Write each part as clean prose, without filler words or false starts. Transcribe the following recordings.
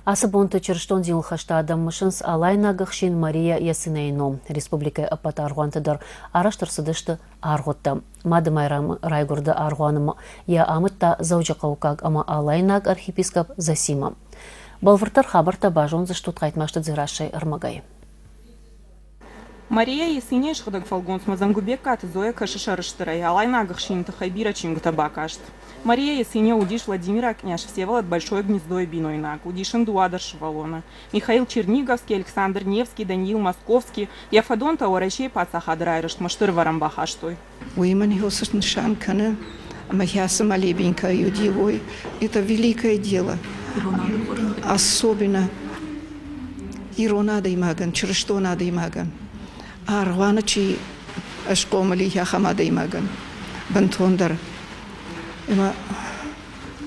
Ацы бонты чырыстон динылхӕст адӕм мысынц алайнаг ӕхсин Мария Ясынӕйы ном. Республикӕйы ӕппӕт аргъуанты дӕр арӕзт ӕрцыдысты аргъуыдтӕ. Мадымайрӕмы райгуырды аргъуаны йӕ амыдта Дзӕуджыхъӕуккаг ӕмӕ алайнаг архиепископ Зосима. Бӕлвырддӕр хабӕрттӕ базондзыстут Хъайтмазты Дзерассӕйы ӕрмӕгӕй. Мария Есенийы сыгъдӕг фӕлгонцмӕ Дзангуыбегкаты Зоя кӕсы сӕрыстырӕй, алайнаг ӕхсины тыххӕй бирӕ чингуытӕ бакаст. Мария Есения уыдис Владимираг къняз Всеволод Большое Гнездойы бинойнаг, уыдис ын 12 сывӕллоны. Михаил Черниговский, Александр Невский, Даниил Московский йӕ фӕдонтӕ Уӕрӕсейы паддзахады райрӕзтмӕ стыр ӕвӕрӕн бахастой. Уый мын нысан кӕны, ӕмӕ хӕцы молебен кӕй уыди, уый. Это великое дело. Особенно ирон адӕймагӕн, чырыстон адӕймагӕн, аргъуаны чи схъомыл и, ахӕм адӕймагӕн бынтондӕр. Ӕмӕ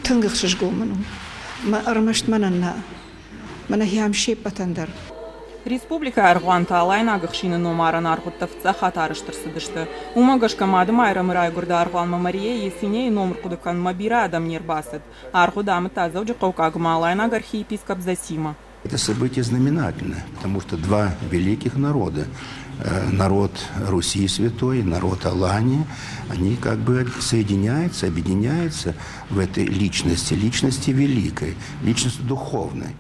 тынг ӕхсызгон мын у. Мӕ ӕрмӕст мӕнӕн нӕ, мӕнӕ хӕм се ппӕтӕн дӕр. Республикӕйы аргъуанты алайнаг ӕхсины номарӕн аргъуыдтӕ фыццаг арӕзт ӕрцыдысты. Уымӕ гӕсгӕ Мады Майрӕмы райгуырды аргъуанмӕ Мария Есенейы ном ӕрхъуыды кӕнынмӕ бирӕ адӕм не рбацыд. Аргъуыд амыдта Дзӕуджыхъӕуккаг ӕмӕ алайнаг архиепископ Зосима. Это событие знаменательное, потому что два великих народа, народ Руси Святой, народ Алании, они как бы соединяются, объединяются в этой личности, личности великой, личности духовной.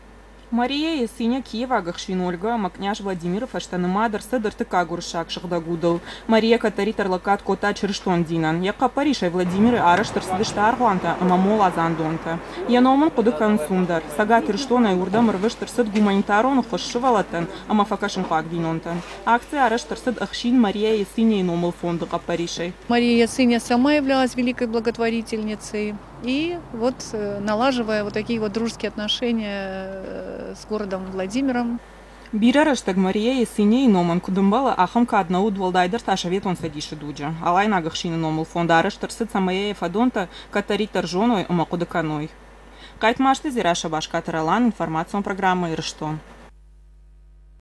Мария Есыня киеваг ӕхсин Ольга ӕмӕ къняз Владимиры фӕстӕ нымад ӕрцыд ӕртыккаг уырыссаг сыгъдӕг удыл. Мария кӕддӕриддӕр лӕггад кодта чырыстон динӕн. Йӕ хъӕппӕрисӕй Владимиры арӕзт ӕрцыдысты аргъуантӕ ӕмӕ моладзандонтӕ. Йӕ ном ын хъуыды кӕнынц уым дӕр. Цӕгат Ирыстонӕй уырдӕм ӕрвыст ӕрцыд гуманитарон ӕххуыс сывӕллӕттӕн ӕмӕ фӕкӕсынхъуаг бинонтӕн. Акци арӕзт ӕрцыд ӕхсин Мария Есынейы номыл фонды хъӕппӕрисӕй. Мария Ясыня сама являлась великой благотворительницей. И вот налаживая вот такие вот дружеские отношения с городом Владимиром. Бирӕ рӕстӕг Мария Есенейы номӕн куыд ӕмбӕлы, ахӕм кад нӕ уыд, уӕлдайдӕр та Советон Цӕдисы дуджы. Алайнаг ӕхсины номыл фонд арӕзт ӕрцыд, цӕмӕй йӕ фӕдонтӕ кӕддӕриддӕр зоной ӕмӕ хъуыды кӕной. Хъайтмазты Дзерассӕ, Баскаты Ролан, информацион программӕ «Ирыстон».